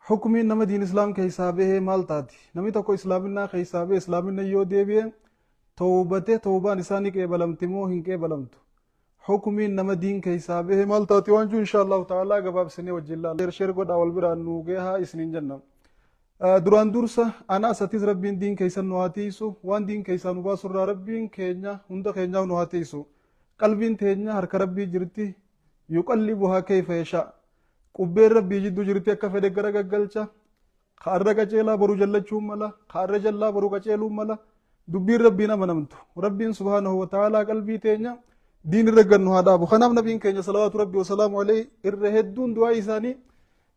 Hukumiin nama diin islaam keessaa bahee maal taati? Namni tokko islaaminaa keessaa bahee islaaminna yoo deebi'e towbate towbaan isaa ni qeebalamti moo hin qeebalamtu? Hukumiin nama diin keessaa bahee maal taati waan jiru insha Allahu ta'ala gabaabsinee wajjin laalla. Sheer godhaa wal biraan nuu gahaa isiniin jenna. Duraan dursa ana asatis Rabbiin diin keessan nu haa tiisu, waan diin keessaa nu baasurraa Rabbiin keenya hunda keenyaaf nu haa tiisu. Qalbiin teenya harka Rabbii jirti, yuqallibuhaa kayfa yashaa. Qubbeen Rabbii jidduu jirti akka fedhe gara gaggalcha. Ka arra qaceelaa boru jallachuun mala, ka arra jallaa boru qaceeluun mala. Dubbiin Rabbiin amanamtu. Rabbiin subhaanahu wa ta'aalaa qalbii teenya diin irra gannu haa dhaabu. Kanaaf nabiin keenya salawaatu Rabbii wasalaamu alayhi irra hedduun du'aa isaanii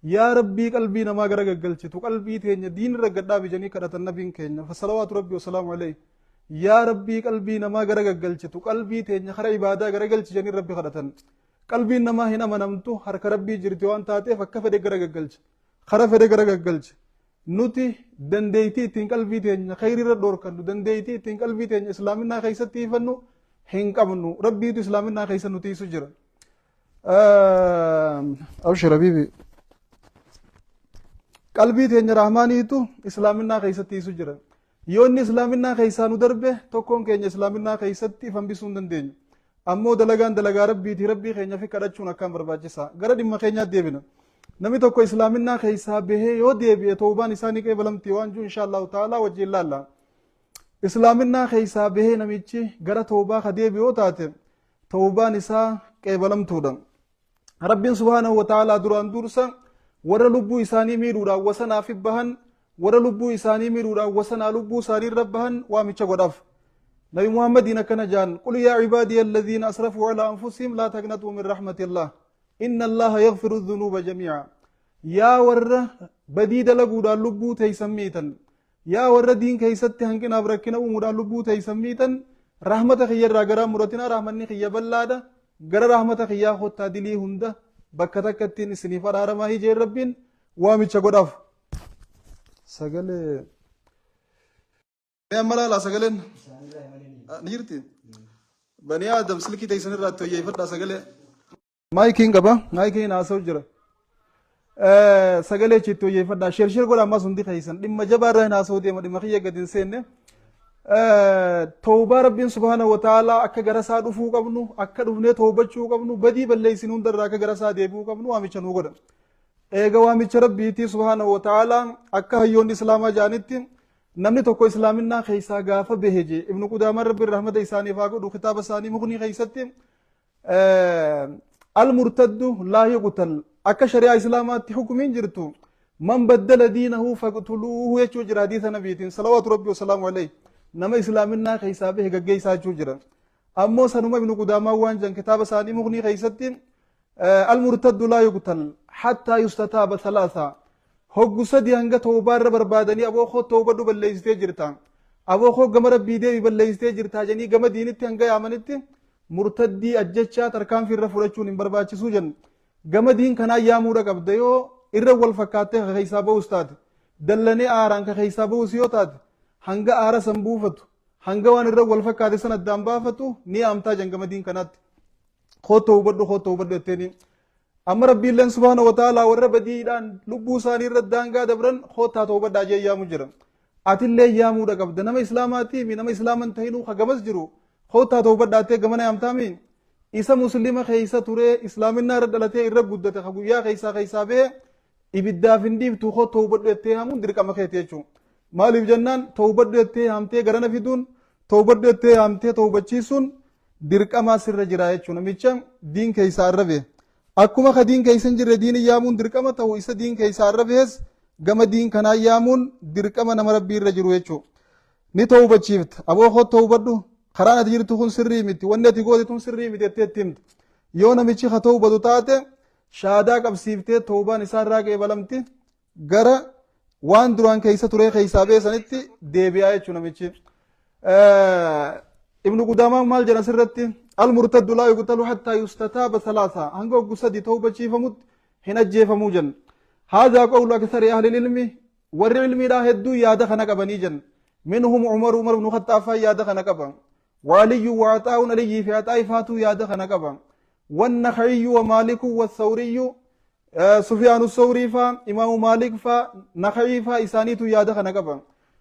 yaa Rabbii qalbii namaa gara gaggalchitu qalbii teenya diin irra gad dhaabi jedhanii kadhatan nabiin keenya. Fasalawaatu Rabbii wasalaamu alayhi. Yaa Rabbii qalbii namaa gara gaggalchitu qalbii teenya kara ibaadaa gara galchi jedhanii Rabbi kadhatan. Qalbiin namaa hin amanamtu, harka Rabbii jirti waan taateef akka fedhe gara gaggalcha. Kara fedhe gara gaggalcha. Nuti dandeettii ittiin qalbii teenya khayrii irra dhoorkannu, dandeettii ittiin qalbii teenya islaaminaa keessatti hiifannu hin qabnu. Rabbiitu islaaminaa keessa nu tiisu jira. Abshir habiibi. Qalbii teenya rahmaaniitu islaaminaa keessatti tiisu jira. Yoo inni islaaminaa keessaa nu darbe tokkoon keenya islaaminaa keessatti if hambisuu hin dandeenyu. Ammoo dalagaan dalagaa Rabbiiti, Rabbii keenya fi kadhachuun akkaan barbaachisaa. Gara dhimma keenyaatti deebina. Namni tokko islaaminaa keessaa bahee yoo deebi'e tawbaan isaa ni qeebalamti waan jiru insha Allahu ta'ala wajjin laalla. Islaaminaa keessaa bahee namichi gara tawbaa ka deebi'u yoo taate tawbaan isaa qeebalamtuudha. Rabbiin subhaanahu wa ta'aalaa duraan dursa warra lubbuu isaanii miidhuudhaan wasanaaf bahan, warra lubbuu isaanii miidhuudhaan wasanaa lubbuu isaanii irra bahan waamicha godhaaf. Nabi Muhammadiin akkana jaan, qul yaa cibaadiya alladhiina asrafuu alaa anfusihim laa taqnatuu min rahmatillah inna allaha yaghfiru dhunuuba jamii'a. Yaa warra badii dalaguudhaan lubbuu teeysan miitan, Yaa warra diin keessatti hanqinaaf rakkina uumuudhaan lubbuu teessan miitan, rahmata kiyya irraa garaa muratinaa, rahmanni kiyya bal'aadha, gara rahmata kiyyaa kottaa, dilii hunda bakka takkattiin isiniif araaramaa hijeen Rabbiin waamicha godhaaf. Sagalee. Mee amma laalaa sagaleen ni jirti. Banii Aadam silkii teessan irraa itti hoyyeeffadhaa sagalee. Maayikiin qaba. Maayikiin haasa'u jira. Sagalee achi itti hojjeeffadhaa. Sheer sheer godha ammas hundi keessan. Dhimma jabaa irraa hin haasa'u deema. Dhimma kiyya gadi hin seenne. Tawbaa Rabbiin subhaanahu wa ta'aalaa akka gara isaa dhufuu qabnu, akka dhufnee tawbachuu qabnu, badii balleessinu hundarraa akka gara isaa deebi'uu qabnu waamicha nuu godha. Eega waamicha Rabbiitii subhaanahu wa ta'aalaa akka hayyoonni Islaamaa jedhanitti namni tokko Islaaminaa keessaa gaafa bahe jee Ibnu Qudaamaan Rabbiin rahmata isaaniif haa godhu kitaaba isaanii Mugnii keessatti Al-murtaddu laa yuqtal, akka shari'aa islaamaatti hukumiin jirtu man baddala diinahu faqtuluuhu jechuu jira hadiisa nabiitiin salawaatu rabbi wasalaamu alayhi, nama islaaminaa keessaa bahe gaggeessaa jechuu jira. Ammoo sanuma Ibnu Qudaamaa waan jedhan kitaaba isaanii Mugnii keessatti, al-murtaddu laa yuqtal hattaa yustataaba salaasa, hoggu sadi hanga tawbaa irra barbaadanii, aboo koo tawbadhu balleessitee jirta, aboo koo gama rabbii deebi balleessitee jirta jedhanii gama diinitti hanga yaamanitti murtaddii ajjechaa tarkaanfii irra fudhachuun hin barbaachisuu jenna. Gama diin kanaa yaamuudha qabda, yoo irra wal fakkaattee ka keessaa ba'us taate, dallanee aaraan ka keessaa ba'us yoo taate, hanga aara san buufatu, hanga waan irra wal fakkaate san addaan baafatu ni yaamtaa jan gama diin kanaatti. Kootta hubadhu, kootta hubadhu jetteeni. Amma Rabbiilleen subhaana wa ta'aalaa warra badiidhaan lubbuu isaanii irra daangaa dabran koottaa toobadhaa jee yaamu jira. Atillee yaamuudha qabda. Nama islaamaatii mi nama islaaman tahinuu ka gamas jiru koottaa toobadhaa jettee gamana yaamtaami. Isa muslima keessa turee islaaminaa irra dhalatee irra guddate ka guyyaa keessaa keessaa bahe ibiddaaf hin dhiiftu, koo toobadhu jettee yaamuun dirqama keeti jechuudha. Maaliif jennaan toobadhu jettee yaamtee garana fiduun, toobadhu jettee yaamtee toobachiisuun dirqamaa sirra jira jechuudha. Namicha diin keessaa irra bahe. Akkuma ka diin keessa hin jirre diin yaamuun dirqama ta'u, isa diin keessaa irra bahes gama diin kanaa yaamuun dirqama nama Rabbii irra jiru jechuudha. Ni toobachiifta. Aboo koo toobadhu. Karaan ati jirtu kun sirrii miti. Wanni ati goote tun sirrii miti jettee itti himta. Yoo namichi ka toobatu taate shaadaa qabsiiftee toobaan isaa irraa qeebalamti, gara waan duraan keessa turee keessaa beesanitti deebi'aa jechuudha namichi. Ibnu Qudaamaan maal jedhan asirratti? Al-murtaddu laa yuqtalu hattaa yustataaba salaasa, hanga hoggu sadi tawbachiifamutti hin ajjeefamuu jenna. Haadhaa qawlu akthari ahli ilmi, warri ilmiidhaa hedduu yaada kana qabanii jenna. Minhum Umar, Umar ibnu Khaxxaab faa yaada kana qaba. Waaliyyu wa Axaa'uun, Aliyyii fi Axaa'i faatuu yaada kana qaba. Wannaka'iyyu wa Maaliku wa Thawriyyu. Sufyaanu Sawrii faa, Imaamu Maalik faa, Naka'ii faa isaaniitu yaada kana qaba.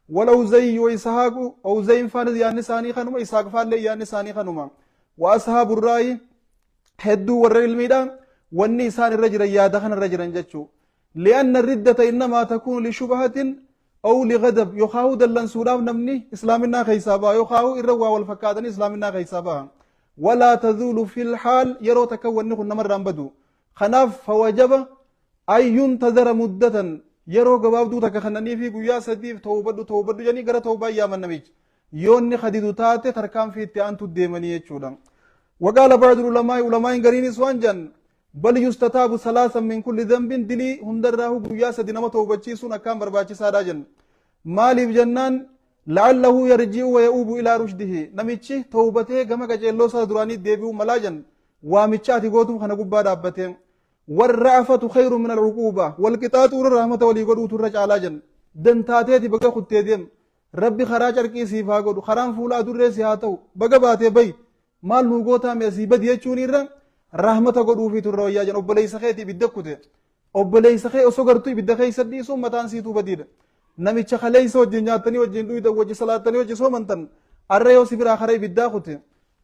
Wal Awzayyi wa Isahaaqu, Awzayin faanis yaadni isaanii kanuma, Isaaq faallee yaadni isaanii kanuma. Wa ashaabu raayi hedduu warra ilmiidha, wanni isaan irra jiran yaada kana irra jiran jechuu. Li'anna riddata innamaa takuunu lishubahatin aw lighadab yookaahuu dallansuudhaaf namni islaaminaa keessaa baha yookaahuu irra waa wal fakkaatanii islaaminaa keessaa baha. Walaa tazuulu fil haal yeroo takka wanni kun namarraan badu. Kanaaf fawajaba an yuntazara muddatan yeroo gabaabduu takka kannaniifi guyyaa sadiif tawbadhu tawbadhu jedhanii gara tawbaa yaaman namicha. Yoo inni kadidu taate tarkaanfii itti aantu deemanii jechuudha. Waqaala ba'dul ulamaa'i ulamaa'iin gariinis waan jedhan bal yustataabu salaasan min kulli dhanbin dilii hundarraahu guyyaa sadi nama tawbachiisuun akkaan barbaachisaadha jenna. Maaliif jennaan la'allahu yarji'u wa ya'uubu ilaa rushdihi namichi tawbatee gama qaceelloo isaa duraanii deebi'uu malaa jenna. Waamicha ati gootuuf kana gubbaa dhaabbatee warra'afatu khayru min al'uquuba wal qixaaxuu irra rahmata walii godhuutu irra caalaa jenna. Dantaateeti baga kuttee deem rabbi karaa carqii siif haa godhu karaan fuula adurree si haa ta'u baga baatee bayi maal nuu gootaa mee asii badi jechuun irra rahmata godhuufiitu irra wayyaa jenna. Obboleessa keeti ibidda kute obboleessa kee osoo gartuu ibidda keessa dhiisuun mataan siituu badiidha. Namicha kaleessa wajjin nyaattanii wajjin dhuydan wajji salaattanii wajji soomantan arra yoo si biraa karaa ibiddaa kute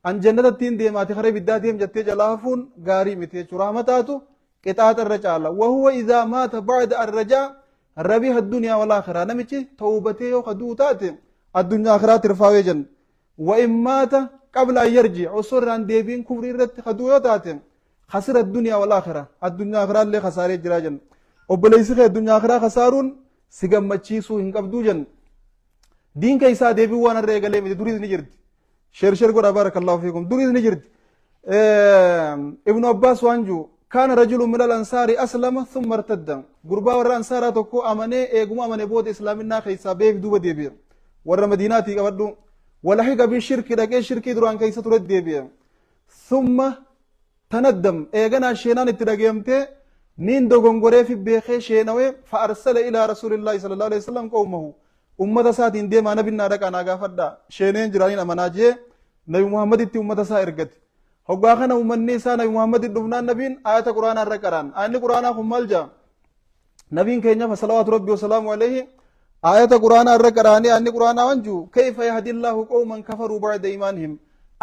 an jannatattiin deema ati karaa ibiddaa deem jettee jalaa hafuun gaarii miti jechuudha. Rahmataatu qixaaxa irra caala. Wahuwa idhaa maata ba'da arrajaa rabiha addunyaa wal aakhiraa. Namichi tawbatee yoo kaduu taate addunyaa akhiraa tirfaawee jenna. Wa in maata qabla an yarji osoo irraan deebiin kufrii irratti kaduu yoo taate khasira addunyaa wal aakhiraa. Addunyaa akhiraa illee khasaaree jiraa jenna. Obboleessi kee addunyaa akhiraa khasaaruun si gammachiisuu hin qabduu jenna. Diin keessaa deebiin waan irra eegalee miti duriis ni jirti. Sheer sheer godha barakallahu fiikum. Duriis ni jirti. Ibnu Abbaas waan jiru kaana rajulun min al-ansaari aslama thumma irtadda. Gurbaa warra ansaaraa tokko amanee eeguma amane booda islaaminaa keessaa beef duuba deebi'e. Warra Madiinaatii qabadhu. Walahiqa bi shirki dhaqee shirkii duraan keessa ture deebi'e. Thumma tanaddam eeganaa sheenaan itti dhagayamtee niin dogongoree fi beekee sheenawee fa arsala ilaa rasuulillaahi sallallahu alaihi wasallam qawmahu ummata isaatiin deemaa nabinnaa dhaqaa naa gaafadhaa sheeneen jiraaniin amanaa jee nabi muhammaditti ummata isaa ergate hoggaa kana ummanni isaa nabi muhammaditti dhufnaan nabiin ayata quraanaa irra qaraan ayanni quraanaa kun maal jaa nabiin keenya fa salawaatu rabbi wasalaamu alayhi ayata quraanaa irra qaraanii ayanni quraanaa waan jiru kayfa yahdillaahu qawman kafaruu ba'da iimaanihim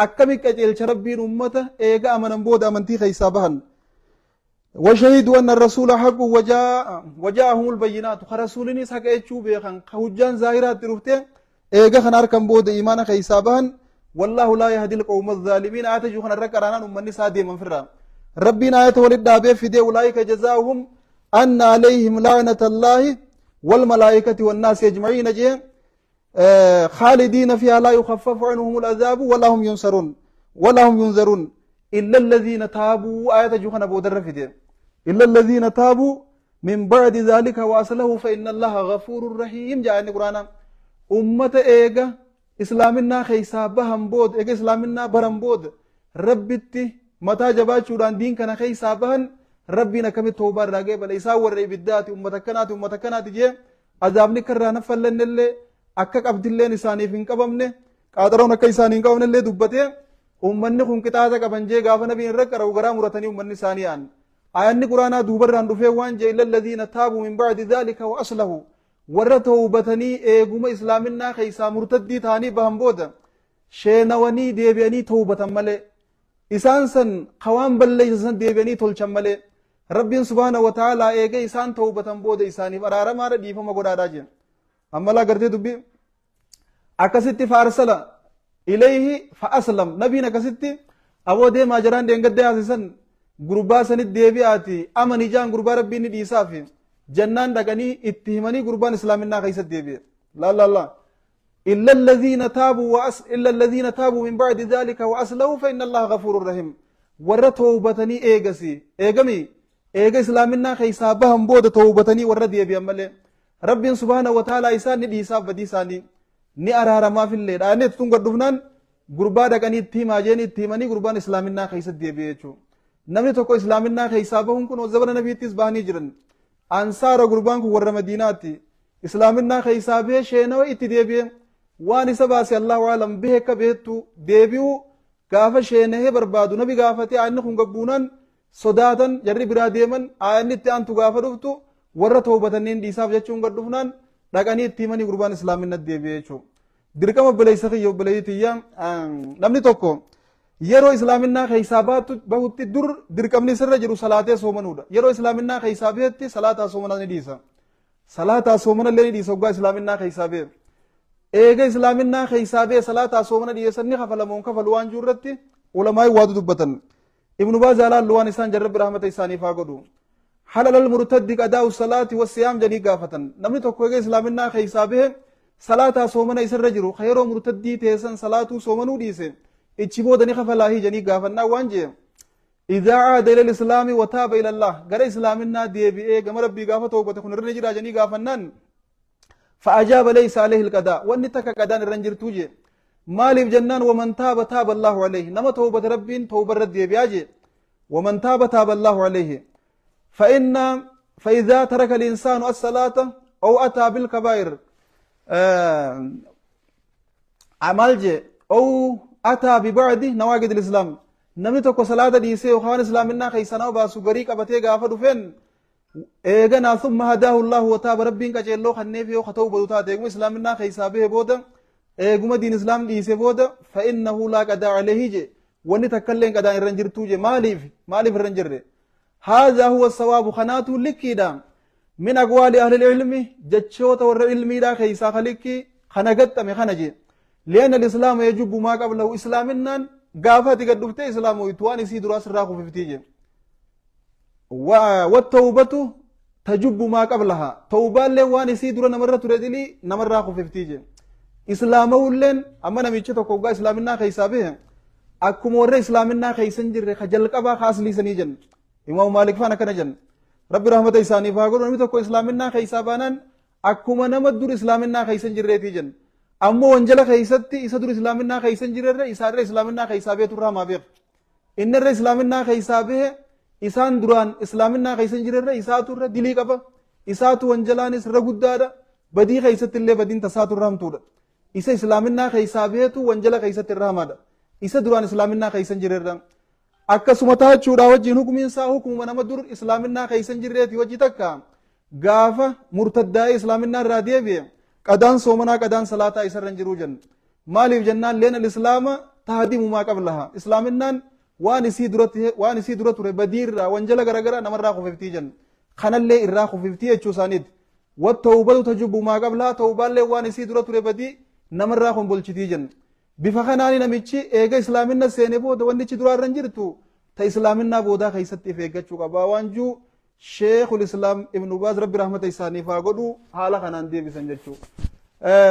akkami qajeelcha rabbiin ummata eega amanan booda amantii keessaa bahan وشهدوا أن الرسول حق وجاء وجاءهم البينات خرسولني حق يجو بيخان خهجان ظاهرات رفته eega kana harkan booda iimaana keessaa bahan wallaahu laa yahdi alqawma alzaalimiin aayata jiru kana irra qaraanaan ummanni isaa deeman firraa rabbiin aayata walit dhaabee fidee ulaa'ika jazaa'uhum anna alayhim la'nata allaahi walmalaa'ikati wannaasi ajma'iina jee خالدين فيها لا يخفف عنهم العذاب ولا هم ينصرون ولا هم ينذرون إلا الذين تابوا آية جوخنا بودر فيدي إلا الذين تابوا من بعد ذلك وأصله فإن الله غفور رحيم جاء القرآن أمة إيجا إسلامنا خيسا بهم بود إيجا إسلامنا برم بود ربتي متى جباتشودان دين كان خيسا بهن ربنا كم توبة راجع بل إسا ور إبدات أمة كنات أمة كنات جي عذابني كرا نفلن اللي akka qabdilleen isaaniif hin qabamne qaaxaroon akka isaanii hin qabamne illee dubbatee ummanni kun qixaaxa qaban jee gaafa nabiin irra qara'u garaa muratanii ummanni isaanii aan Aayanni Qur'aanaa duubarraan dhufee waan jee illa alladhiina taabuu min ba'di dhaalika wa aslahu warra tawbatanii eeguma islaaminaa keessaa murtaddii ta'anii bahan booda sheenawanii deebi'anii tawbatan malee isaan san ka waan balleeysan san deebi'anii tolchan malee Rabbiin subhaanahu wa ta'aalaa eega isaan tawbatan booda isaaniif araaramaadha dhiifama godhaadhaa jeen. Amma laa gartee dubbii akkasitti faarsala ilayhi fa aslam nabiin akkasitti aboo deemaa jaraan deengadda yaasisan gurbaa sanit deebi'aati amani jaan gurbaa rabbiin ni dhiisaafi jannaan dhaqanii itti himanii gurbaan islaaminaa keessatti deebi'e laa laa laa إلا الذين تابوا إلا الذين تابوا من بعد ذلك وأسلموا فإن الله غفور رحيم ور توبتني إيجسي إيجمي إيجا إسلامنا خيسا بهم بود توبتني ور ديبي أمالي Rabbiin subhaanahu wa ta'aalaa isaan ni dhiisaaf badii isaanii ni araaramaaf illee dha. Inni tun gad dhufnaan gurbaa dhaqanii itti himaa jeeni itti himanii gurbaan islaaminaa keessatti deebi'e jechuudha. Namni tokko islaaminaa keessaa bahuun kun zabana nabiittis bahanii jiran. Ansaara gurbaan kun warra Madiinaatti. Islaaminaa keessaa bahee sheenawa itti deebi'e. Waan isa baase Allahu aalam bahe akka beektu deebi'u gaafa sheenahee barbaadu nabi gaafatee inni kun gabbuunaan Sodaatan jarri biraa deeman. Aayanni itti aantu gaafa dhuftu warra tawbatanneen dhiisaaf jechuun gad dhufnaan dhaqanii itti himanii gurbaan islaaminna deebi'e jechuudha. Dirqama obboleessa kiyya, obboleeyyii tiyya, namni tokko yeroo islaaminaa keessaa baatu bahutti dur dirqamni sirra jiru salaatee soomanuudha. Yeroo islaaminaa keessaa bahetti salaataa soomanaa ni dhiisa. Salaataa soomana illee ni dhiisa hoggaa islaaminaa keessaa bahe. Eega islaaminaa keessaa bahe salaataa soomana dhiyeessan ni kafalamoon kafalu waan jiru irratti ulamaa'ii waatu dubbatan. Ibnu Baaz alaallu waan isaan jarrabbi rahmata isaaniif haa godhu. Hal alal murtaddi qadaa'u salaati wasiyaam jedhanii gaafatan. Namni tokko eega islaaminaa keessaa bahe salaataa soomana isarra jiru ka yeroo murtaddii teessan salaatuu soomanuu dhiise ichi booda ni kafalaahii jedhanii gaafannaa waan jee. Idaa aada ila islaami wa taaba ila Allah, gara islaaminaa deebi'ee gama rabbii gaafa toobate kun irra ni jira jedhanii gaafannaan, fa'ajaaba laysa alayhi alqadaa, wanni takka qadaan irra hin jirtuu jee. Maaliif jennaan, waman taaba taaba Allahu alayhi, nama toobate rabbiin tooba irra deebi'aa jee. Waman taaba taaba Allahu alayhi. فإن فإذا ترك الإنسان الصلاة أو أتى بالكبائر عمل جي أو أتى ببعض نواقض الإسلام، namni tokko salaata dhiisee yookaan islaaminaa keessa nama baasu garii qabatee gaafa dhufeen eeganaa, thumma hadaahu Allahu wa taaba, rabbiin qaceelloo kanneef yoo ka ta'u badu taate, eeguma islaaminaa keessaa bahe booda, eeguma diin islaam dhiise booda, fa innahu laa qadaa alayhi je, wanni takka illee qadaan irra hin jirtuu je. Maaliif irra hin jirre? Haadhaa huwa sawaabu, kanaatu likkiidha. Min aqwaali ahli ilmi, jechoota warra ilmiidhaa keessaa ka likkii kana gaxxame kana je. Lianna alislaama yajubbu maa qablahu, islaaminaan gaafa ati gad dhuftee islaamoytu waan isii duraa sirraa kufiftii je. Wattawbatu tajubbu maa qablaha, tawbaallee waan isii dura namarra ture dilii namarraa kufiftii je. Islaamawulleen amma namichi tokko waggaa islaaminaa keessaa bahe akkuma warra islaaminaa keessa hin jirre ka jalqabaa ka asliisanii jenna. Imaamu Maalik faan akkana jenna. Rabbi rahmata isaaniif haa godhu. Namni tokko islaaminaa keessaa baanaan akkuma nama dur islaaminaa keessa hin jirreetii jenna. Ammoo wanjala keessatti isa dur islaaminaa keessa hin jirrerra isaarra islaaminaa keessaa beetu irraa maa beeka. Inni irra islaaminaa keessaa bahe isaan duraan islaaminaa keessa hin jirrerra isaatu irra dilii qaba. Isaatu wanjalaanis irra guddaadha. Badii keessatti illee badiin tasaatu irra hamtuudha. Isa islaaminaa keessaa bahetu wanjala keessatti irra hamaadha. Isa duraan islaaminaa keessa hin jirrerra. Akkasuma taachuudha wajjin hukumiin isaa hukumuma nama dur islaaminaa keessa hin jirreeti wajji takka. Gaafa murtaddaa'ee islaaminaa irraa deebi'e qadaan soomanaa qadaan salaataa isarra hin jiruu jenna. Maaliif jennaan, leen al-islaama tahdimu maa qablaha. Islaaminaan waan isii dura ture badiirraa wanjala garagaraa namarraa kufiftii jenna. Kanallee irraa kufiftii jechuu isaaniiti. Wattawbatu tajubbu maa qablaha, tawbaallee waan isii dura ture badii namarraa konbolchitii jenna. Bifa kanaani namichi eega islaaminna seene booda wannichi duraa irra hin jirtu ta islaaminaa boodaa keessatti if eeggachuu qaba waan juu Sheekul Islaam Ibnu Baaz Rabbi rahmata isaaniif haa godhu haala kanaan deebisan jechuu.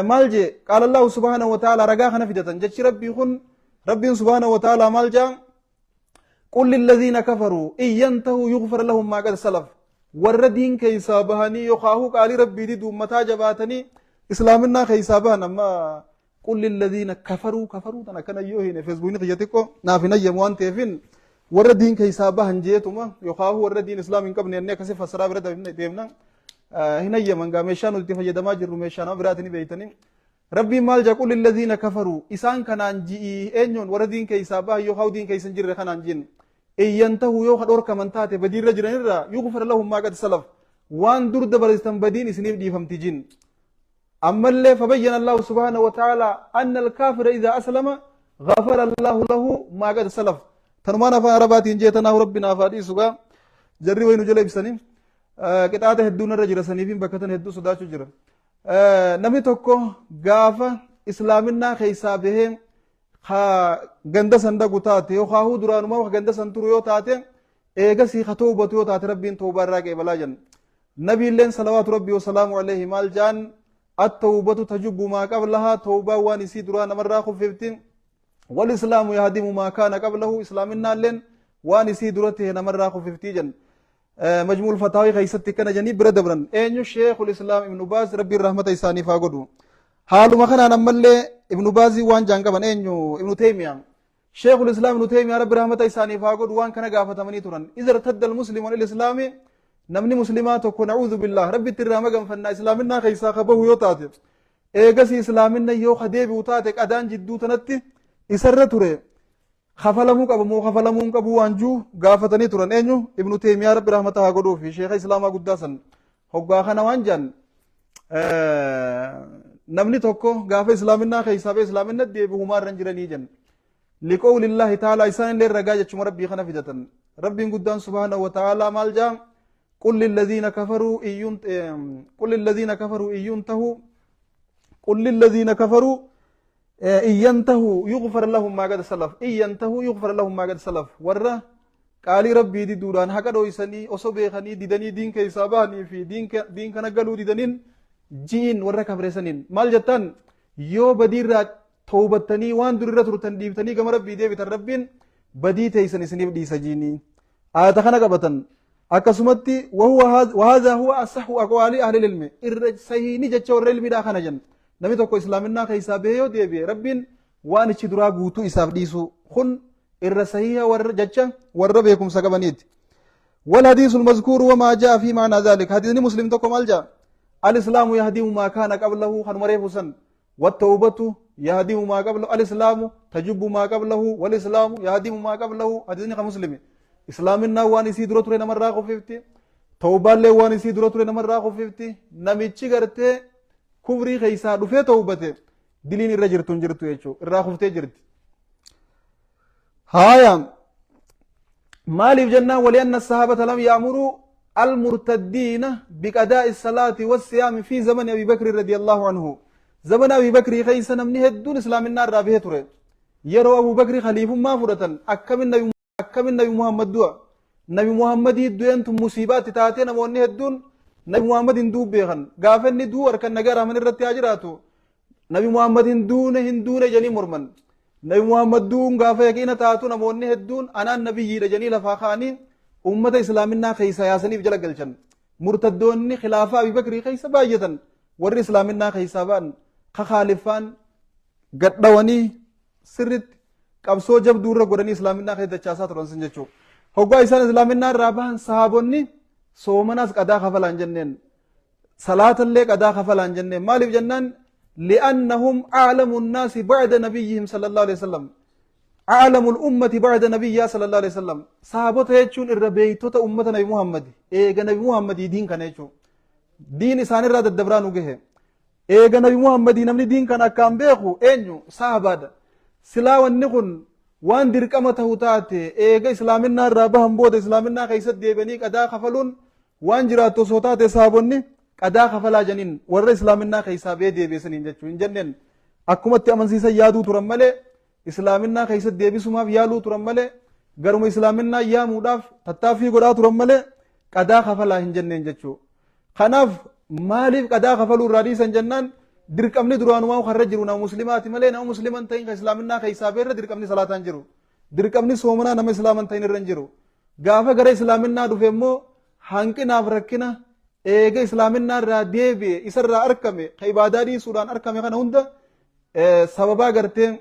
Maal jee? Qaala Allahu subhaanahu wa ta'ala, ragaa kana fidatan jechi Rabbii kun, Rabbiin subhaanahu wa ta'ala maal jaa? Qul lilladhiina kafaruu in yantahuu yughfar lahum maa qad salaf. Warra diin keessaa bahanii yookaahuu qaalii Rabbii diduun mataa jabaatanii islaaminaa keessaa bahan. Amma qul lilladhiina kafaruu, kafaruu tan akkana yoo hine feesbuukni kiyya xiqqoo naaf hin hayyamu waan ta'eefin warra diin keessaa bahan jeetuma yookaan warra diin islaam hin qabne jennee akkasii fassaraa bira deemna hin hayyaman gaa. Meeshaa nuti itti fayyadamaa jirru meeshaa nama biraati ni beeytanii. Rabbiin maal jedha? Qul lilladhiina kafaruu, isaan kanaan ji'ii. Eenyuun? Warra diin keessaa bahan yookaan diin keessa hin jirre kanaan jiin. In yantahuu, yoo ka dhorkaman taate badiirra jiranirraa, yughfar lahum maa qad salaf, waan dur dabarsitan badiin isiniif dhiifamti jin. Ammallee fabayyana Allahu subhaanahu wa ta'ala anna al-kaafira idhaa aslama ghafara Allahu lahu maa qad salaf. Tanumaan afaan Arabaatiin jee tanaahu Rabbi naaf haa dhiisu gaa. Jarri wayinu jala ibsanii qixaaxa hedduu narra jira saniifin bakka tan hedduu sodaachuu jira. Namni tokko gaafa islaaminaa keessaa bahee ka ganda san dhaqu taate yookaan duraanumaa ka ganda san turu yoo taate, eegasii ka toobatu yoo taate, Rabbiin toobaa irraa qeebalaa jenna. Nabiilleen salawaatu Rabbii wasalaamu alayhi maal jaan? At-tawbatu tajubbu maa qablahaa, tawbaan waan isii duraa namarraa kuffifti. Wal islaamu yahdimu maa kaana qablahu, islaaminaalleen waan isii dura ta'e namarraa kuffiftii jenna. Majmuul Fataawii keessatti akkana jedhanii bira dabran. Eenyu? Sheekul Islaam Ibnu Baaz, Rabbiin rahmata isaaniif haa godhu. Haaluma kanaan ammallee Ibnu Baazii waan jaan qaban. Eenyu? Ibnu Teeymiyaa. Sheekul Islaam Ibnu Teeymiyaa Rabbi rahmata isaaniif haa godhu waan kana gaafatamanii turan. Iza irtadda al-muslimu anil islaami, namni muslimaa tokko, na'uudhu billaah, Rabbitti irraa maganfannaa, islaaminaa keessaa ka bahu yoo taate, eegasii islaaminna yoo ka deebi'u taate, qadaan jidduu tanatti isarra ture. Kafalamuu qaba moo kafalamuu hin qabu waan juu gaafatanii turan. Eenyu? Ibnu Teeymiyaa, Rabbi rahmata haa godhuu fi sheekha islaamaa guddaa san. Hoggaa kana waan jaan, namni tokko gaafa islaaminaa keessaa ba'e islaaminna deebi'u humaa irra hin jiranii jenna. Liqoowlillaahi ta'aalaa, isaan illee ragaa jechuma Rabbii kana fidatan. Rabbiin guddaan subhaanahu wa ta'aalaa maal jaa? Qul lilladhiina kafaruu iyyuun, qul lilladhiina kafaruu iyyuun tahuu, qul lilladhiina kafaruu in yantahu yughfar lahum maa qad salaf, in yantahu yughfar lahum maa qad salaf. Warra qaalii Rabbii diduudhaan haqa dhoysanii osoo beekanii didanii diin keessaa bahanii fi diin kana galuu didaniin ji'iin, warra kafreesaniin maal jettan? Yoo badiirraa towbattanii waan durirra turtan dhiiftanii gama Rabbii deebitan, Rabbiin badii teeysan isiniif dhiisa jiinii. Aayata kana qabatan. Akkasumatti wahaadha huwa asahu aqwaalii ahli ilmi, irra sahiini jecha warra ilmiidhaa kana jenna. Namni tokko islaaminaa keessaa bahee yoo deebi'e Rabbiin waan ichi duraa guutuu isaaf dhiisu kun irra sahiha warra jecha warra beekumsa qabaniiti. والحديث المذكور وما جاء في معنى ذلك. حديث مسلم تقوم الجاء الإسلام يهدم ما كان قبله، خن مريف سن والتوبة يهدم ما قبله، الإسلام تجب ما قبله والإسلام يهدم ما قبله. حديث مسلم، islaaminaa waan isii dura ture namarraa kufifti, tawbaallee waan isii dura ture namarraa kufifti. Namichi gartee kufrii keessaa dhufee tawbate diliin irra jirtu hin jirtu jechuudha, irraa kuftee jirti. Haaya, maaliif jennaan, wali'anna sahaabata lam yaamuruu almurtaddiina biqadaa'i salaati wassiyaami fi zamani Abi Bakri radiyallahu anhu. Zamana Abi Bakrii keessa namni hedduun islaaminaa irraa bahee ture. Yeroo Abu Bakri khaliifummaa fudhatan akkamin Nabi Muhammad du'a? Nabi Muhammadii du'eentu musiibaatti taatee namoonni hedduun Nabi Muhammad hin du'u beekan. Gaafa inni du'u harkan nagaa rahman irratti haa jiraatu. Nabi Muhammad hin duune, hin duune jedhanii morman. Nabi Muhammad du'uun gaafa yaqiina taatu namoonni hedduun anaan nabiyyiidha jedhanii lafaa ka'anii ummata islaaminaa keessa yaasaniif jala galchan. Murtaddoonni khilaafaa Abi Bakrii keessa baay'atan, warri islaaminaa keessaa ba'an kakaaliffaan gadhawanii sirritti qabsoo jabduu irra godhanii islaaminaa keessa dachaasaa turan sun jechuudha. Hoggaa isaan islaaminaa irraa bahan sahaabonni soomanaas qadaa kafalaan jenneen, salaatallee qadaa kafalaan jenneen. Maaliif jennaan, li'annahum a'lamu nnaasi ba'da nabiyyihim sallallahu alaihi wasallam, a'lamu ummati ba'da nabiyyaa sallallahu alaihi wasallam. Sahaabota jechuun irra beeytota ummata Nabi Muhammad eega Nabi Muhammadii diin kana jechuudha. Diin isaanirraa daddabraa nu gahe. Eega Nabi Muhammadii namni diin kana akkaan beeku eenyu? Sahabaadha. Silaa wanni kun waan dirqama tahu taate, eega islaaminaa irraa bahan booda islaaminaa keessatti deebi'anii qadaa kafaluun waan jiraattu osoo taate, sahabonni qadaa kafalaa janiin warra islaaminaa keessaa bee deebi'esaniin jechuu hin jenneen. Akkumatti amansiisan yaaduu turan malee, islaaminaa keessatti deebisumaaf yaaluu turan malee, garuma islaaminaa yaamuudhaaf tattaaffii godhaa turan malee qadaa kafalaa hin jenneen jechuu. Kanaaf maaliif qadaa kafaluu irraa dhiisan jennaan, dirqamni duraanumaa karra jiru nama muslimaati malee nama muslima hin ta'in kan islaaminaa keessaa beerra dirqamni salaataan jiru. Dirqamni soomanaa nama islaama hin ta'in irra hin jiru. Gaafa gara islaaminaa dhufe immoo hanqinaaf rakkina eega islaaminaa irraa deebi'e isarraa arkame, ka ibaadaa dhiisuudhaan arkame kana hunda sababaa gartee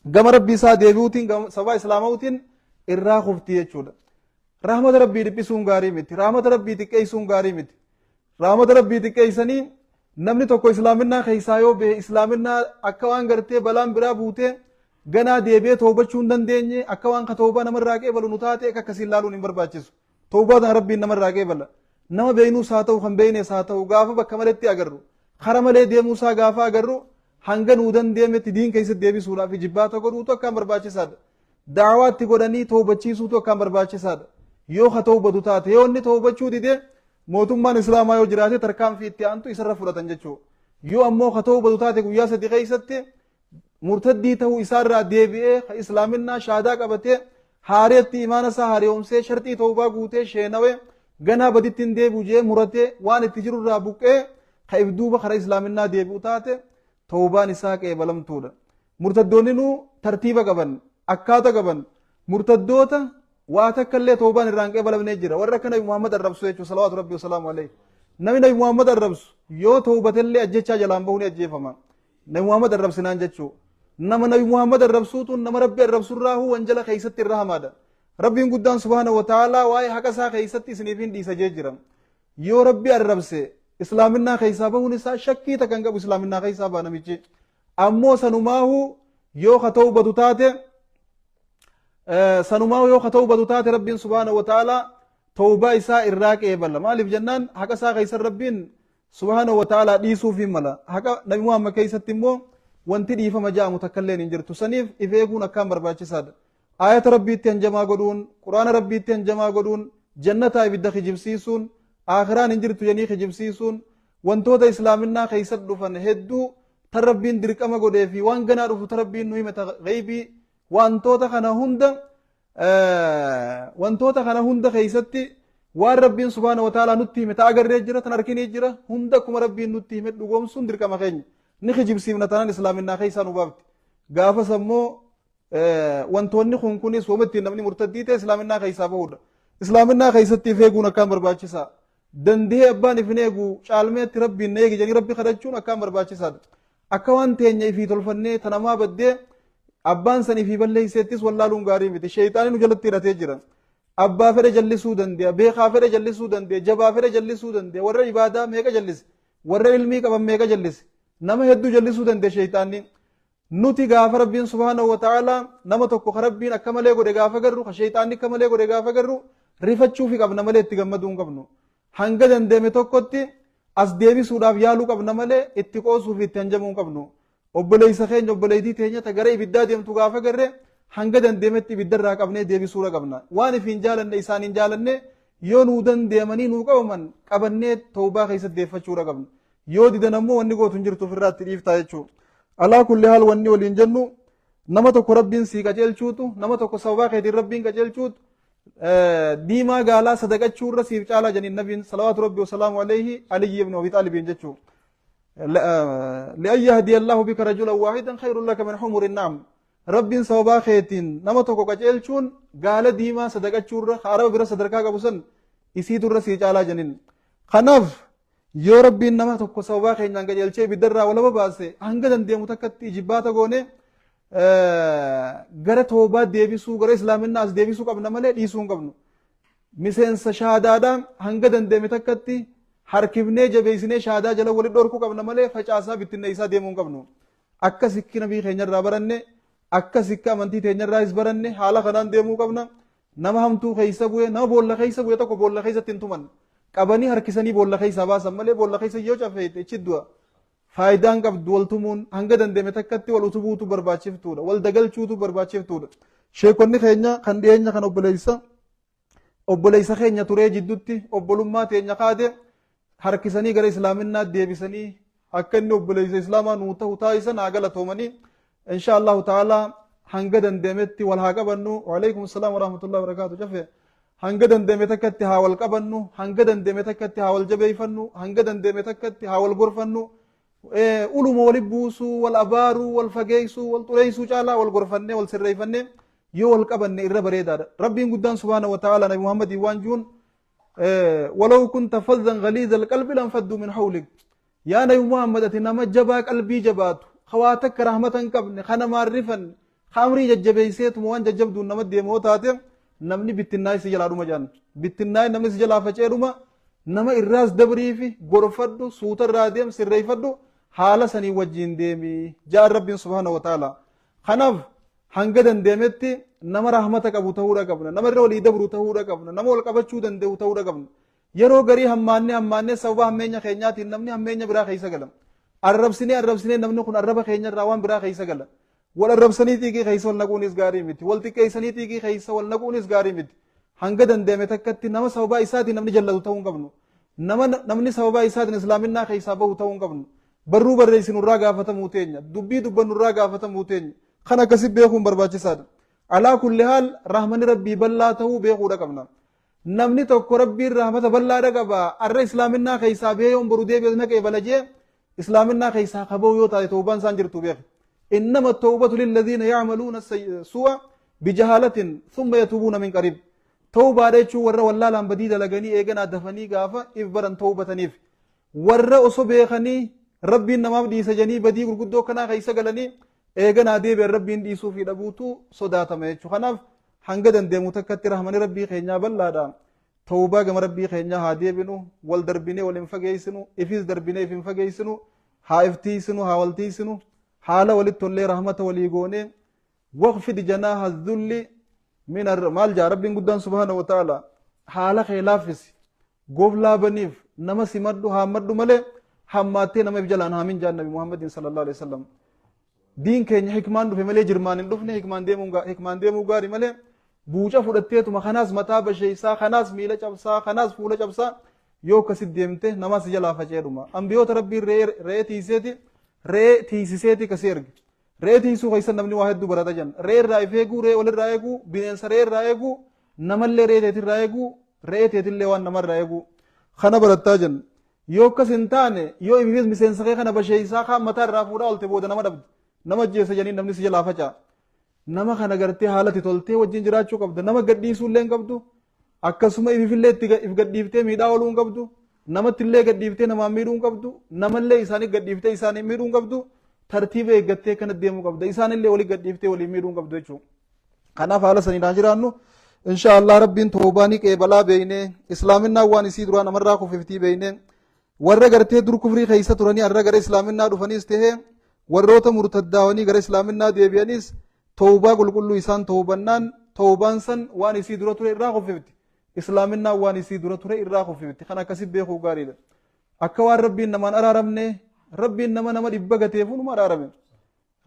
gama Rabbii isaa deebi'uutiin, sababaa islaama'uutiin irraa kufti jechuudha. Rahmata Rabbii dhiphisuun gaarii miti. Rahmata Rabbii xiqqeessuun gaarii miti. Rahmata Rabbii xiqqeessanii namni tokko islaaminaa keessaa yoo bahe islaaminaa akka waan gartee balaan biraa buutee ganaa deebi'ee toobachuu hin dandeenye, akka waan ka toobaa namarraa qeebalu nu taate akka akkasiin laaluun hin barbaachisu. Toobaa tana Rabbiin namarraa qeebala. Nama beeynuus haa ta'u, kan beeynes haa ta'u, gaafa bakka maletti agarru, kara malee deemuusaa gaafa agarru, hanga nuu dandeemetti diin keessatti deebisuudhaaf jibbaata godhuutu akkaan barbaachisaadha. Da'awaa itti godhanii toobachiisuutu akkaan barbaachisaadha. Yoo ka toobatu taate, yoo inni toobachuu dide, mootummaan islaamaa yoo jiraate tarkaanfii itti aantu isarra fudhatan jechuudha. Yoo ammoo ka toobatu taate guyyaa 3 keessatti murtaddii ta'uu isaarraa deebi'ee ka islaaminaa shaadaa qabatee haareetti imaana isaa haareomsee sharxii toobaa guutee sheenawee ganaa baditti hin deebi'u jee muratee waan itti jirurraa buqqee ka if duuba karaa islaaminaa deebi'u taate toobaan isaa qeebalamtuudha. Murtaddoonninuu tartiiba qaban, akkaata qaban. Murtaddoota waa takka illee toobaan irraa hin qeebalamnee jira. Warra akka Nabi Muhammad arrabsu jechuudha. Salawaatu Rabbi wasalaamu alayhi. Namni Nabi Muhammad arrabsu yoo toobatellee ajjechaa jalaan bahu ni ajjeefama. Nabi Muhammad arrabsinaan jechuudha. Nama Nabi Muhammad arrabsuutu nama Rabbi arrabsurraahu wanjala keessatti irra hamaadha. Rabbiin guddaan subhaanahu wa ta'aalaa waa'ee haqa isaa keessatti isiniif hin dhiisa jee jira. Yoo Rabbi arrabse islaaminaa keessaa bahuun isaa shakkii takka hin qabu, islaaminaa keessaa ba'a namichi. Ammoo sanumaahu yoo ka tawbatu taate Sanumaa yoo ka tawbatu taate Rabbiin subhaanahu wa ta'aalaa tawbaa isaa irraa qeebala. Maaliif jennaan haqa isaa keessan Rabbiin subhaanahu wa ta'aalaa dhiisuuf hin mala. Haqa Nabi Muhammad keessatti immoo wanti dhiifama ja'amu takka illeen hin jirtu. Saniif if eeguun akkaan barbaachisaadha. Aayata Rabbiitti hanjamaa godhuun, Qur'aana Rabbiitti hanjamaa godhuun, jannataa ibidda kijibsiisuun, aakhiraan hin jirtu jedhanii kijibsiisuun, wantoota islaaminnaa keessatti dhufan hedduu tan Rabbiin dirqama godhee fi waan ganaa dhufu ta Rabbiin nu hime ta gheeybii wantoota kana hunda wantoota kana hunda keessatti waan Rabbiin subhaana wa ta'aalaa nutti hime ta agarree jira tan arkinii jira hunda akkuma Rabbiin nutti hime dhugoomsuun dirqama keenya ni kijibsiifna taanaan islaaminaa keessaa nu baafti gaafas ammoo wantoonni kun kunis wama ittiin namni murtaddii ta'e islaaminaa keessaa bahudha islaaminaa keessatti if eeguun akkaan barbaachisaa dandihee abbaan if hin eegu caalmeetti Rabbiin na eegi jedhanii Rabbi kadhachuun akkaan barbaachisaadha Akka waan teenya ifii tolfannee ta namaa baddee abbaan san ifii balleesseettis wallaaluun gaarii miti. Sheeyxaanni nu jalatti hidhatee jira. Abbaa fedhe jallisuu dande'a, beekaa fedhe jallisuu dande'a, jabaa fedhe jallisuu dande'a, warra ibaadaa meeqa jallise, warra ilmii qaban meeqa jallise, nama hedduu jallisuu dande'a sheeyxaanni. Nuti gaafa Rabbiin subhaanahu wa ta'aalaa nama tokko ka Rabbiin akka malee godhe gaafa garru, ka sheeyxaanni akka malee godhe gaafa garru rifachuufi qabna malee itti gammaduu hin qabnu. Hanga dandeeme tokkotti as deebisuudhaaf yaaluu qabna malee itti qoosuu fi itti hanjamuu hin qabnu. Obboleessa keenya obboleettii teenya ta gara ibiddaa deemtu gaafa garre hanga dandeemetti ibiddarraa qabnee deebisuudha qabna. Waan ifiin jaalanne isaan hin jaalanne yoo nuu dandeemanii nuu qabaman qabannee tawbaa keessatti deeffachuudha qabna. Yoo didan ammoo wanni gootu hin jirtu ofirraa itti dhiiftaa jechuudha. Alaa kulli haal wanni waliin jennu nama tokko Rabbiin sii qajeelchuutu nama tokko sababaa keetiin Rabbiin qajeelchuutu diimaa gaalaa sadaqachuu irra siif caalaa jedhaniin nabiin salawaatu rabbi wasalaamu alayhi aliyyi ibn abi xaalibiin jechuu li'an yahdiya allahu bika rajulan waahidan khayrun laka min humuri na'am rabbiin sababaa keetiin nama tokko qaceelchuun gaala diimaa sadaqachuu irra ka araba bira sadarkaa qabu san isiitu irra sii caalaa jedhaniin kanaaf yoo rabbiin nama tokko sababaa keenyaan qajeelchee ibiddarraa walaba baase hanga dandeemu takkatti ijibbaata goone gara toobaa deebisuu gara islaaminaa as deebisuu qabna malee dhiisuu hin qabnu. Miseensa shaadaadhaan hanga dandeeme takkatti harkifnee jabeessinee shaadaa jala wali dhorkuu qabna malee facaasaa bittinneessaa deemuu hin qabnu. Akka sikki nabii keenyarraa baranne akka sikka amantii teenyarraas baranne haala kanaan deemuu qabna. Nama hamtuu keessa bu'e nama boolla keessa bu'e tokko boolla keessatti hin tuman. Qabanii harkisanii boolla keessaa baasan malee boolla keessa yoo cafeete ichi du'a. Faayidaan qabdu wal tumuun hanga dandeme takkatti wal utubuutu barbaachiftuudha. Wal dagalchuutu barbaachiftuudha. Sheekonni keenya kan dhiyeenya kan obboleessa obboleessa keenya turee jiddutti obbolummaa teenya kaade harkisanii gara islaaminaa deebisanii akka inni obboleessa islaamaa nuu ta'u taasisan haa galatoomanii insha Allahu ta'ala hanga dandeemetti wal haa qabannu waalaikum salaam warahmatullahi wabarakaatu cafe hanga dandeeme takkatti haa wal qabannu hanga dandeeme takkatti haa wal jabeeyfannu hanga dandeeme takkatti haa wal gorfannu uluma wali buusuu wal abaaruu wal fageeysuu wal xureeysuu caalaa wal gorfannee wal sirreeyfannee yoo wal qabanne irra bareedaadha rabbiin guddaan subhaana wa ta'ala nabi muhammadii waan juun walaw kunta fazzan galiiza alqalbi lanfadduu min hawlik Yaa Nabi Muhammad ati nama jabaa qalbii jabaatu, ka waa takka rahmata hin qabne, ka namaan rifanne, ka amrii jajjabeeyseetuma waan jajjabduun nama deemu yoo taate namni bittinnaa'ee si jalaa dhuma jedhan. Bittinnaa'ee namni si jalaa faca'ee dhuma nama irraas dabriifi gorfadhu suuta irraa deem sirreeffadhu haala sanii wajjiin deemi ja'an Rabbiin subhaanahu wa ta'ala. Kanaaf hanga dandeemetti nama rahmata qabu ta'uudha qabna, nama irra walii dabru ta'uudha qabna, nama wal qabachuu danda'u ta'uudha qabna. Yeroo garii hammaannee hammaannee sababa hammeenya keenyaatiin namni hammeenya biraa keessa gala. Arrabsinee arrabsinee namni kun arraba keenya irraa waan biraa keessa gala. Wal arrabsanii xiiqii keessa wal naquunis gaarii miti. Wal xiqqeessanii xiiqii keessa wal naquunis gaarii miti. Hanga danda'ame takkatti nama sababaa isaatiin namni jallatu ta'uu hin qabnu. Nama namni sababaa isaatiin islaaminaa keessaa bahu ta'uu hin qabnu. Barruu barreessinu irraa gaafatamuu teenya. Dubbii dubbannu irraa gaafatamuu teenya. Kan akkasi beekuun barbaachisaadha. Alaa kulli haal rahmani rabbii bal'aa ta'uu beekuudha qabna. Namni tokko Rabbiin rahmata bal'aadha qaba arra islaaminnaa keessaa bahee yoon boru deebi'es na qeebala jee islaaminnaa keessaa ka bahu yoo taate tawbaan isaan jirtu beeki. Innama tawbatu lilladhiina ya'maluuna su'a bijahaalatin thumma yatuubuuna min qariib. Tawbaadha jechuun warra wallaalaan badii dalaganii eeganaa dafanii gaafa if baran tawbataniif. Warra osoo beekanii Rabbiin namaaf dhiisa jedhanii badii gurguddoo akkanaa keessa galanii eeganaa deebi'an Rabbiin dhiisuu fi dhabuutu sodaatama jechuudha. Kanaaf hanga dandeemu takkatti rahmani Rabbii keenyaa bal'aadha. Tawbaa gama Rabbii keenyaa haa deebinu, wal darbinee wal hin fageessinu, ifis darbinee if hin fageessinu, haa if tiisinu, haa wal tiisinu, haala walitti tollee rahmata walii goonee waqfid janaaha dhulli Min maal jaa Rabbiin guddaan subhaanahu wa ta'ala haala kee laaffisi. Goflaa baniif nama simadhu haammadhu malee hammaattee nama if jalaan haamin jaan Nabi Muhammadin sallallahu alaihi wasallam. Diin keenya hikmaan dhufe malee jirmaan hin dhufne hikmaan deemuun hikmaan deemuu gaari malee buuca fudhatteetuma kanaas mataa basheessaa kanaas miila cabsaa kanaas fuula cabsaa yoo akkasitti deemte namaa si jalaa facee dhuma. Ambiyoota Rabbiin re'ee tiiseeti re'ee tiisiseeti kasi erge. Re'ee tiisuu keessa namni waa hedduu barata jan. Re'ee irraa if eeguu, re'ee walirraa eeguu, bineensa re'ee irraa eeguu, namallee re'ee teetirraa eeguu, re'ee teetillee waan namarraa eeguu. Kana barattaa jan. Yoo akkas hin taane, yoo ififis miseensa kee kana basheessaa kaan mataa irraa fuudhaa oolte booda nama dhabde. Nama ajjeesa janiin namni si jalaa faca'a. Nama kana gartee haalatti toltee wajjin jiraachuu qabda. Nama gadhiisuu illee hin qabdu. Akkasuma ififillee itti if gadhiiftee miidhaa ooluu hin qabdu. Namatti illee gadhiiftee namaan miidhuu hin qabdu. Namallee isaanii gadhiiftee isaanii miidhuu hin qabdu. Tartiiba eeggattee kana deemuu qabda. Isaanillee walii gadhiiftee walii miidhuu hin qabdu jechuudha. Kanaaf haala saniin haa jiraannu. Insha Allah Rabbiin toobaa ni qeebalaa beeynee islaaminaan waan isii duraa namarraa kufiftii beeynee warra gartee dur kufrii keessa turanii har'a gara islaaminaa dhufaniis tahee warroota murtaddaawanii gara islaaminaa deebi'aniis toobaa qulqulluu isaan toobannaan toobaan san waan isii dura ture irraa kufifti. Islaaminaan waan isii dura ture irraa kufifti. Kan akkasi beekuu gaariidha. Akka waan Rabbiin namaan araaramne Rabbiin nama nama dhibba gateefuu numa araarame.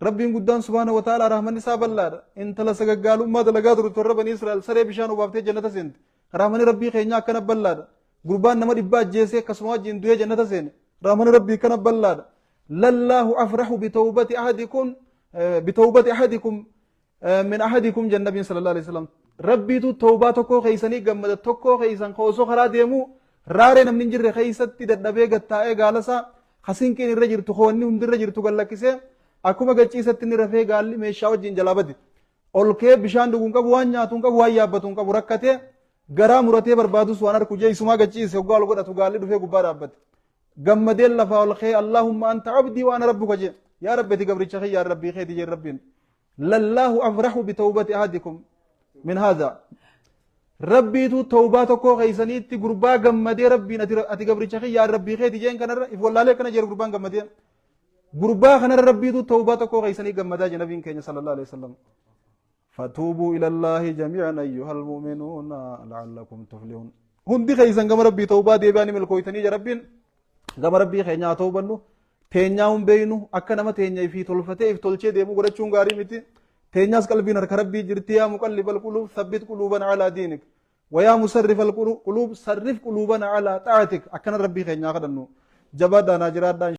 Rabbiin guddaan subhaanahu wa ta'aalaa rahmanni isaa bal'aadha. Intala sagaggaalummaa dalagaa turte warra banii Israa'el saree bishaan obaaftee jannata seente. Rahmanni Rabbii keenyaa akkana bal'aadha. Gurbaan nama dhibba ajjeesee akkasuma wajjin du'ee jannata seene. Rahmanni Rabbii akkana bal'aadha. Lallaahu afrahu bitawbati ahadikum bitawbati ahadikum min ahadikum jedhan nabiin sallallahu alaihi wasallam rabbiitu tawbaa tokkoo keeysanii gammada tokkoo keeysan ka osoo karaa deemuu raaree namni hin jirre keeysatti dadhabee gattaa'ee gaalasaa ka sinqiin irra jirtu ka wanni hundi irra jirtu gallakkisee akkuma gachiisatti inni rafee gaalli meeshaa wajjin jalaa bade ol kee bishaan dhugu hin qabu waan nyaatu hin qabu waan yaabbatu hin qabu rakkatee garaa muratee barbaadus waan arku jee isumaa gachiise hoggaa ol godhatu gaalli dhufee gubbaa dhaabbate gammadeen lafaa ol kee allahumma anta abdii waan rabbuka jee yaa rabbi ati gabricha kiyya yaa rabbii keeti jee rabbiin Lallaahu afrahu bitawbati ahadikum min haadha. Rabbiitu tawbaa tokkoo keeysaniitti gurbaa gammadee rabbiin ati, ati gabricha kiyya ani rabbii keeti jeen kanarra if wallaalee akkana jedhe gurbaan gammadee. Gurbaa kanarra rabbiitu tawbaa tokkoo keeysanii gammadaa jedhe nabiin keenya sallallahu alaihi wasallam. Fatuubuu ilallaahi jamii'an ayyuhal mu'minuuna la'allakum tuflihun. Hundi keeysan gama rabbii tawbaa deebi'anii milkooytanii jedhe rabbiin gama rabbii keenyaa haa tawbannu. Teenyaa hin beeynu akka nama teenya ifii tolfatee if tolchee deemuu godhachuun gaarii miti. Teenyaas qalbiin harka rabbii jirti yaa muqallibal quluub thabbit quluubana alaa diinik. Wayaa musarrifal quluub sarrif quluubana alaa xaatik akkana rabbii keenyaa kadhannu. Jabaadhaa naa jiraadhaa.